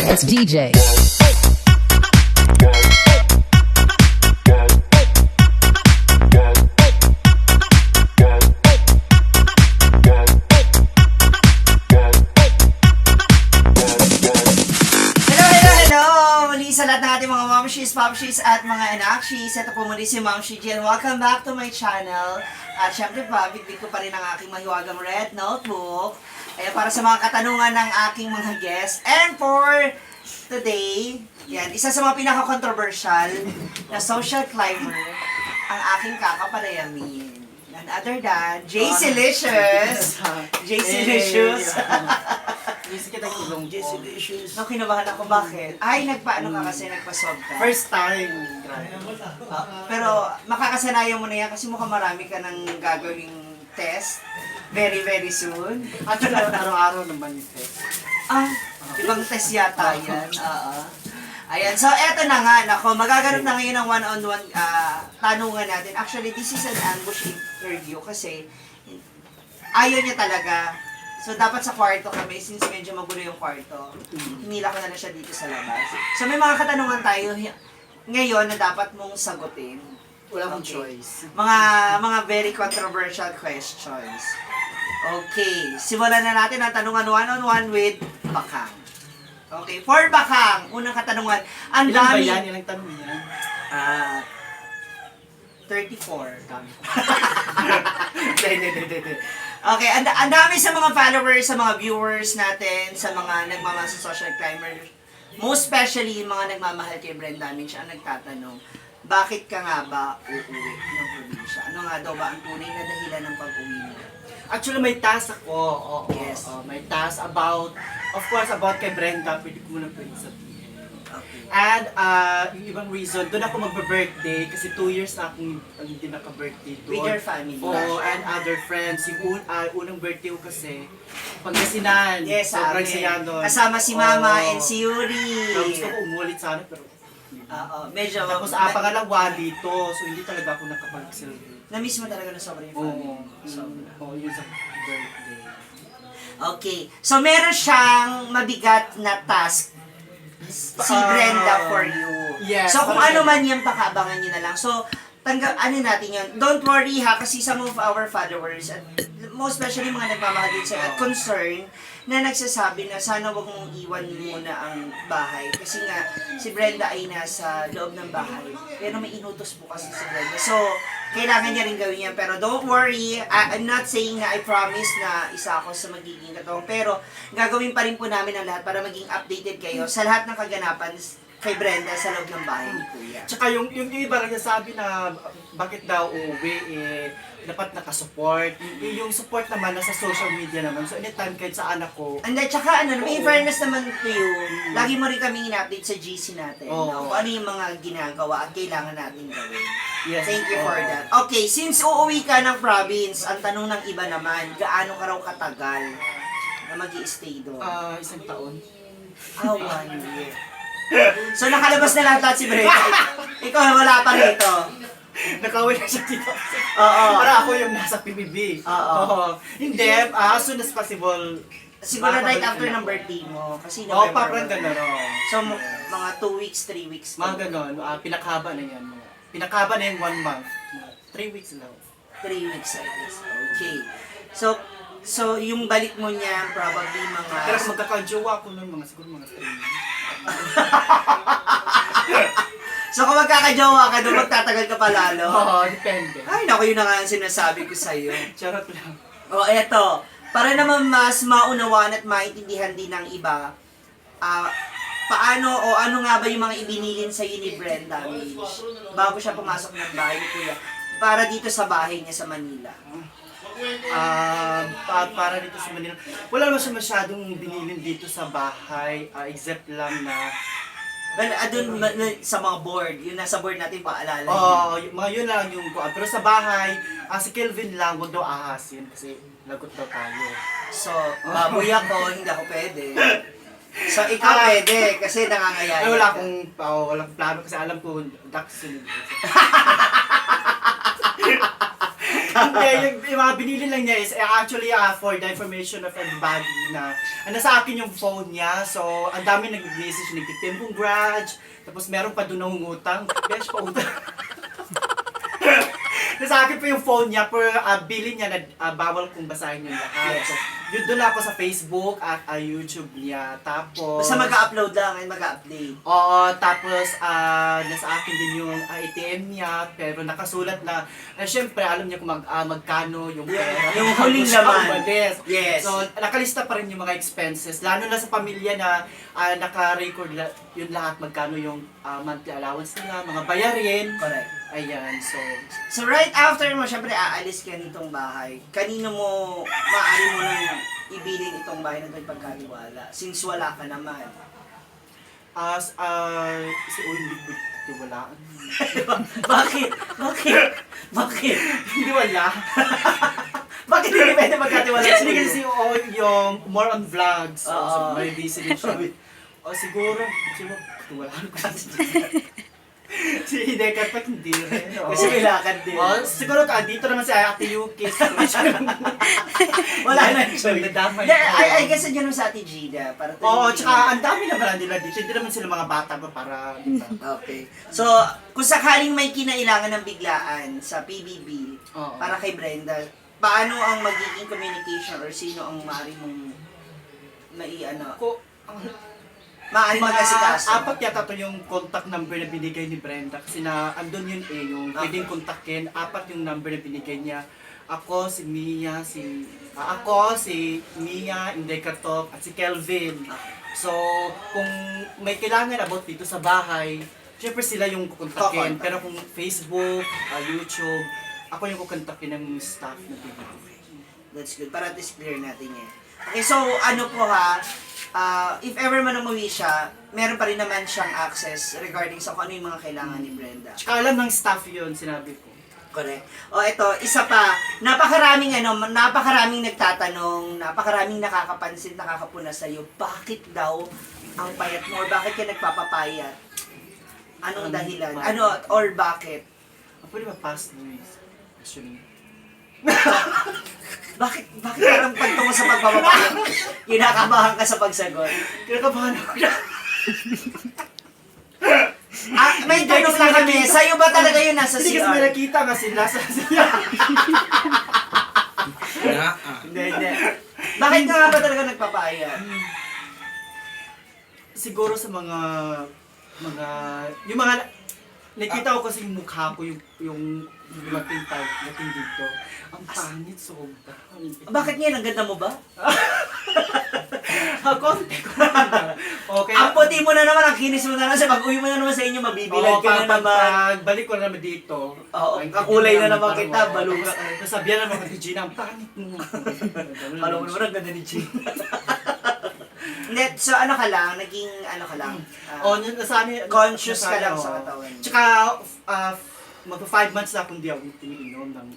It's DJ. Sa lahat ng ating mga mamshis, papshis at mga anakshis, ito po muli si Ma'am Shiji and welcome back to my channel. At syempre pa, bitbit ko pa rin ang aking mahiwagang red notebook para sa mga katanungan ng aking mga guests. And for today, yan, isa sa mga pinaka-controversial na social climber ang aking kakapalayamin. None other than JC Licious. JC Licious. Busy kita tulong Jesse issues. No, kinabahan ako. Bakit? Ay, nagpaano ka kasi nagpa-swab ka? First time. Grabe. Pero makakasanayan mo na yan kasi mukhang marami ka ng gagawing test very, very soon. Actually, araw-araw naman yung test. Ibang test yata yan. Ayan, so eto na nga, nako, magagaroon na ngayon ng one-on-one tanungan natin. Actually, this is an ambush interview kasi ayaw niya talaga. So, dapat sa kwarto kami, since medyo magulo yung kwarto, hinila ko na lang siya dito sa labas. So, may mga katanungan tayo ngayon na dapat mong sagutin. Wala akong choice. Mga very controversial questions. Okay, simulan na natin ang tanungan one-on-one with Bakang. Okay, for Bakang, unang katanungan. Ang Ilan ba dami... yan? Ilang tanong yan? 34. Dami. Hindi. Okay, ang dami sa mga followers, sa mga viewers natin, sa mga nagmamahal sa social climber, most especially yung mga nagmamahal kay Brenda Minch, ang nagtatanong, bakit ka nga ba uuwi ng probinsya? Ano nga daw ba ang tunay na dahilan ng pag-uwi mo? Actually, may task ako. Yes. May task about, of course, about kay Brenda. Pwede ko muna pwede sabihin. Okay. And yung ibang reason, doon ako magbe-birthday kasi 2 years na akong hindi naka-birthday doon. With your family? Oo, and other friends. Yung unang birthday ko kasi, Pangasinan. Yes, sobrang sabi. saya nun. Kasama si Mama Oo. and si Yuri. So, gusto ko umulit sana pero Medyo... tapos pangalawa dito, so hindi talaga ako nakapag-celebrate. Na-miss mo talaga na sobra yung family. Oo. Sobra. Oo, yun sa birthday. Okay. So, meron siyang mabigat na task si Brenda for you. Yes, So, kung correct. ano man yan, pakaabangan nyo na lang. So, ano natin yun. Don't worry ha, kasi some of our followers, at most especially mga nagmamahal din sa'yo, at concern, na nagsasabi na sana wag mong iwan muna ang bahay. Kasi nga, si Brenda ay nasa loob ng bahay. Pero may inutos po kasi si Brenda. So, kailangan niya rin gawin yan. Pero don't worry, I'm not saying na I promise na isa ako sa magiging katawang. Pero, gagawin pa rin po namin ang lahat para maging updated kayo sa lahat ng kaganapan kay Brenda sa loob ng bahay ni Kuya. Tsaka yung iba nagsasabi na bakit daw uwi, dapat nakasupport. Yung support naman nasa social media naman. So anytime kahit sa anak ko, And then, tsaka in fairness naman to you, lagi mo rin kami in-update sa GC natin. Oo. No? Kung ano yung mga ginagawa at kailangan natin gawin. yes. Thank you for that. Okay, since uuwi ka ng province, ang tanong ng iba naman, gaano ka raw katagal na mag-i-stay doon? 1 taon. 1 year. So nakalabas na lahat si Brenda. Ikaw wala pa rito. Nakawin na siya dito. Oo. Para ako yung nasa PBB. Oo. Hindi, as soon as possible. Siguro right makakabalik after na ng ako. birthday mo. Kasi Oo, November. parang gano'n. So mga 2 weeks, 3 weeks. Mga gano'n. Pinakhaba na yan. Pinakhaba na yung 1 month. 3 weeks lang. 3 weeks I guess. Okay. So yung balik mo niya probably mga... Pero magkakajowa ko nun siguro mga 3 weeks. So kung magkakajowa ka doon, magtatagal ka pa lalo? Oo, depende. Ay, naku, yun na nga ang sinasabi ko sa'yo. Charot lang. O, eto. Para naman mas maunawaan at maintindihan din ng iba, paano o ano nga ba yung mga ibinilin sa'yo ni Brenda Minch bago siya pumasok ng bahay ni Kuya para dito sa bahay niya sa Manila? Para dito sa Manila. Wala naman siya masyadong binilin dito sa bahay, except lang na Well, adun sa mga board, yung nasa board natin paalala. mga yun lang yung kuan. Pero sa bahay, si Kelvin lang, huwag daw ahasin kasi lagot daw tayo. So, baboy ako, hindi ako pwede. So, ikaw pwede kasi nangangayaya. Ay, walang plano kasi alam ko, ducks yun. Hindi, yung mga binili lang niya is actually for the information of everybody na nasa akin yung phone niya. So, ang dami nag-message, nagtitim congrats. Tapos meron pa doon nangungutang. Besh, pa utang. Nasa akin po yung phone niya, pero bilin niya na bawal kong basahin yung lahat. Yes. So, yun doon ako sa Facebook at YouTube niya. Tapos... Basta mag-upload lang and mag-update. Oo, tapos nasa akin din yung ATM niya, pero nakasulat na, syempre alam niya kung magkano yung pera. Yung huling Tapos siya laman. umalis. Yes. So, nakalista pa rin yung mga expenses, lalo na sa pamilya na naka-record yun lahat, magkano yung monthly allowance nila, mga bayarin. Correct. Ayan, so... So right after mo, syempre aalis ka nitong bahay. Kanino mo, maaari mo nang ibilin itong bahay na ito'y pagkatiwala? Since wala ka naman. Si Uy, hindi wala. Bakit? Bakit? Bakit? Hindi wala. Bakit hindi pwede magkatiwala sa Hindi iyo? kasi yung more on vlogs. So, Oo. may busy din siya. Siguro wala ko si Hideka pa hindi rin. Kasi may lakad din. Siguro dito naman si Ate Yuki. Wala na siya. Nadamay Hindi, ko. I guess dyan sa Ate Gida. Para Oo, tsaka ang dami na pala nila dito. Hindi naman sila mga bata pa para, di ba? Okay. So, kung sakaling may kinailangan ng biglaan sa PBB, Oo. para kay Brenda, paano ang magiging communication or sino ang maaari mong maaari mag-asikaso? Apat yata to yung contact number na binigay ni Brenda. Kasi andun yun yung pwedeng kontakin. Apat yung number na binigay niya. Ako, si Mia, si Mia, Inday Katok, at si Kelvin. So, kung may kailangan about dito sa bahay, syempre sila yung kukontakin. Pero kung Facebook, YouTube, ako yung kukontakin ng staff na pinag-okay. That's good. Para at least clear natin yan. Okay, so ano po if ever man umuwi siya, meron pa rin naman siyang access regarding sa kung ano yung mga kailangan ni Brenda. Tsaka alam ng staff yun, sinabi ko. Correct. O ito, isa pa, napakaraming nagtatanong, napakaraming nakakapansin, nakakapuna sa'yo, bakit daw ang payat mo or bakit ka nagpapapayat? Anong dahilan? Or bakit? Pwede ba past noise? Actually. Bakit parang pagtungo sa pagpapapayat, kinakabahan ka sa pagsagot? Kinakabahan ako na. May tanong lang kami, sa'yo ba talaga yun nasa Hindi kasi may CR? nakita kasi nasa sila. Hindi. Bakit ka nga ba talaga nagpapayat? Siguro sa yung mga nakita ko kasi yung mukha ko yung dumating dito. Ang pangit sobra. Bakit ngayon? Ang ganda mo ba? Konti ko. Okay. Ang puti mo na naman, ang kinis mo na naman. Sa pag-uwi mo na naman sa inyo, mabibilad ka na naman. Pagbalik ko na naman dito. Oo, kakulay na naman parang, kita, baluga. Nasabihan naman kay Gina, ang pangit mo. Alam mo naman, ang ganda ni Gina. Net, so ano ka lang, naging ano ka lang, nasanay, conscious ka lang oo. sa katawan. Tsaka, magpa 5 months na akong di ako tiniinom ng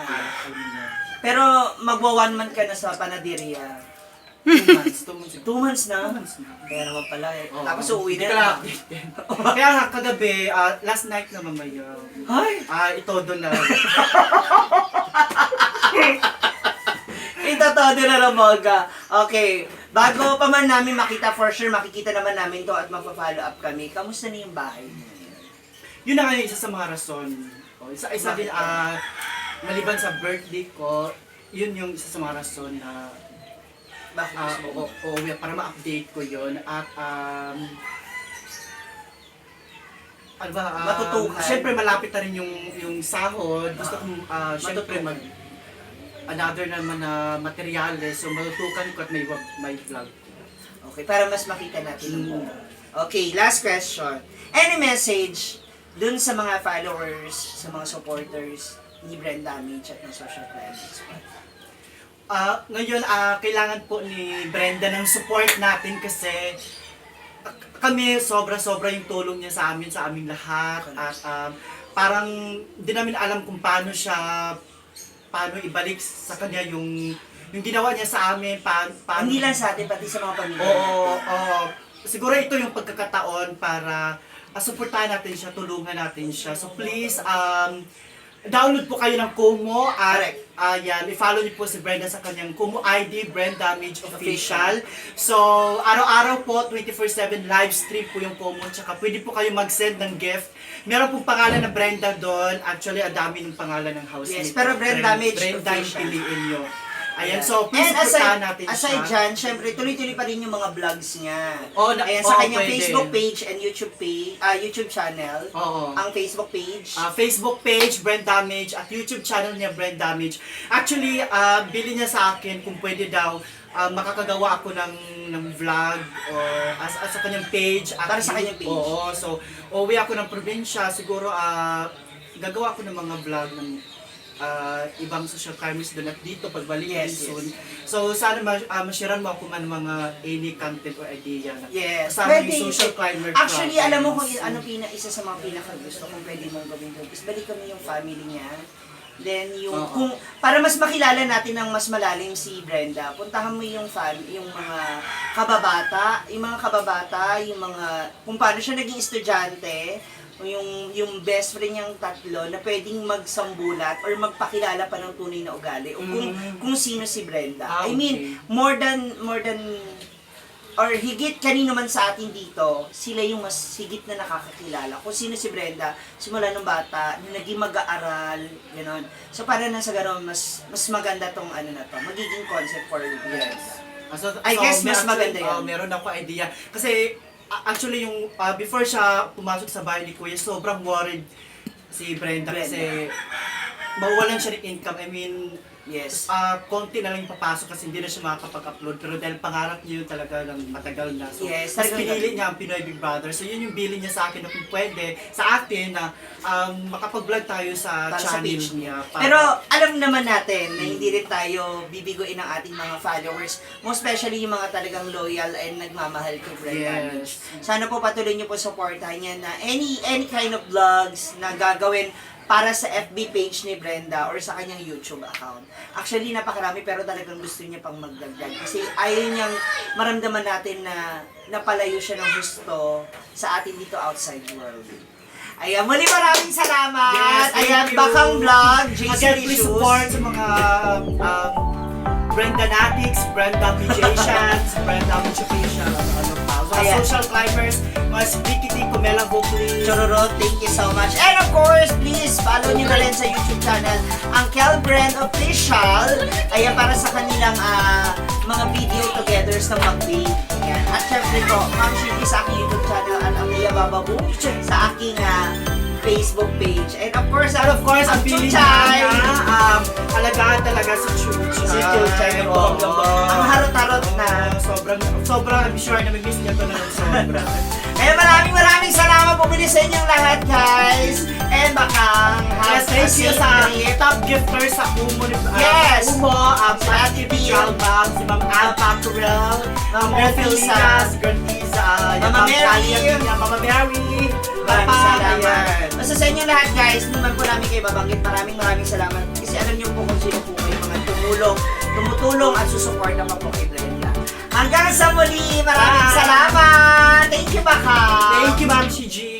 aluminium. Pero magwa 1 month ka na sa Panaderia. 2 months. 2 months na? 2 months na. Kaya naman pala eh. Oo. Tapos uuwi Hindi na ka naman. update din. Kaya nga kagabi, last night naman may ito doon na. Ito na naman ka. Okay. Bago pa man namin makita, for sure, makikita naman namin to at magpa-follow up kami. Kamusta na yung bahay mo? Yun na nga yung isa sa mga rason. Isa din, maliban sa birthday ko, yun yung isa sa mga rason na Bakit gusto mo? para ma-update ko yun. At Matutukan. Siyempre malapit na rin yung sahod. Gusto kong siyempre another naman na materyales. So matutukan ko at may vlog. Okay, para mas makita natin. Okay, last question. Any message dun sa mga followers, sa mga supporters ni Brenda Mitch at ng Social Climax? Ngayon, kailangan po ni Brenda ng support natin kasi kami sobra-sobra yung tulong niya sa aming lahat. At parang di namin alam kung paano ibalik sa kanya yung ginawa niya sa amin. Hindi lang sa atin, pati sa mga pamilya. Oo. Siguro ito yung pagkakataon para suportahan natin siya, tulungan natin siya. So please, download po kayo ng Kumu at Correct. yan, i-follow niyo po si Brenda sa kanyang Kumu ID, Brand Damage Official. So, araw-araw po, 24/7 live stream po yung Kumu. Tsaka pwede po kayo mag-send ng gift. Meron pong pangalan na Brenda doon. Actually, ang dami ng pangalan ng housemate. Yes, pero Brand Damage Brenda yung Official. piliin nyo. Ayan, so please And supportahan natin aside siya. dyan, syempre, tuloy-tuloy pa rin yung mga vlogs niya. Ayan, oo, sa kanyang pwede. Facebook page and YouTube channel. Oo. Ang Facebook page. Facebook page, Brand Damage, at YouTube channel niya, Brand Damage. Actually, bili niya sa akin kung pwede daw, makakagawa ako ng vlog or sa kanyang page. At Para sa kanyang page. Oo, so uwi ako ng probinsya, siguro gagawa ako ng mga vlog ng ibang social climbers doon at dito pagbalik Yes, soon. So sana ma-sharean mo ako man ng mga any content or idea na Yes. kasama Pwede. yung social climber Actually, alam mo kung problems. ano isa sa mga pinaka-gusto kung pwede mong gawin doon is balik kami yung family niya. Then yung Oo. kung para mas makilala natin ng mas malalim si Brenda, puntahan mo yung yung mga kababata, yung mga kung paano siya naging estudyante, yung best friend niyang tatlo na pwedeng magsambulat or magpakilala pa ng tunay na ugali o kung sino si Brenda. I mean, Okay. more than or higit kanino man sa atin dito, sila yung mas higit na nakakakilala. Kung sino si Brenda, simula nung bata, na naging mag-aaral, gano'n. So para na sa gano'n, mas maganda tong ano na to, magiging concept for Brenda. I guess mas maganda yun. Meron ako idea. Kasi actually yung before siya pumasok sa bahay ni Kuya, sobrang worried si Brenda. Kasi mawawalan siya ng income. I mean, Yes. konti na lang yung papasok kasi hindi na siya makakapag-upload. Pero dahil pangarap niyo talaga ng matagal na. So, Yes, mas talagang pinili niya ang Pinoy Big Brother. So, yun yung bilin niya sa akin na kung pwede, sa atin na makapag-vlog tayo sa Para sa channel page niya. Pero alam naman natin na hindi rin tayo bibiguin ng ating mga followers, most especially yung mga talagang loyal and nagmamahal kay Brenda. Yes. Sana po patuloy niyo po supportahan niya na any kind of vlogs na gagawin para sa FB page ni Brenda or sa kanyang YouTube account. Actually, napakarami pero talagang gusto niya pang magdagdag. Kasi ayaw niyang maramdaman natin na napalayo siya ng gusto sa atin dito outside world. Ayan, muli maraming salamat! Yes, thank Ayan, you. Bakang Vlog, JC Again, please Issues. support sa mga Brenda Natics, Brenda Magicians, Brenda Magician, mga Ayan. social climbers, mga Spikity, Kumela Vocally. Chororo, thank you so much. And of course, please follow nyo na rin sa YouTube channel ang Kel Brand Official. Ayan, para sa kanilang mga video togethers ng mag-bake. Ayan. At syempre po, Ma'am Shirley sa aking YouTube channel at Amia Bababu sa aking Facebook page. And of course, And of course, ang pili Chuchay. niya, alagaan talaga si Chuchay. Si Chuchay, Oo. ang harot-harot na. Sobrang I'm sure na may-miss niya ito na ng sobra. Eh, maraming salamat po muli sa inyong lahat, guys. And Bakang, Yes, thank you sa top gifters sa Kumu. Yes. Kumu, si Ate Pijalbag, si Ma'am Alpa Turel, Ma'am Grantisa. Grantisa, si Grantisa, Mama Mary. Mama Mary, Maraming salamat. Ayan. Basta sa inyo lahat, guys, naman po namin kayo babanggit. Maraming salamat. Kasi alam niyo po kung sino po kayo mga tumutulong at susuporta pa po kay Brenda. Hanggang sa muli, maraming Bye. salamat. Thank you, Baka. Thank you, Ma'am Shiji.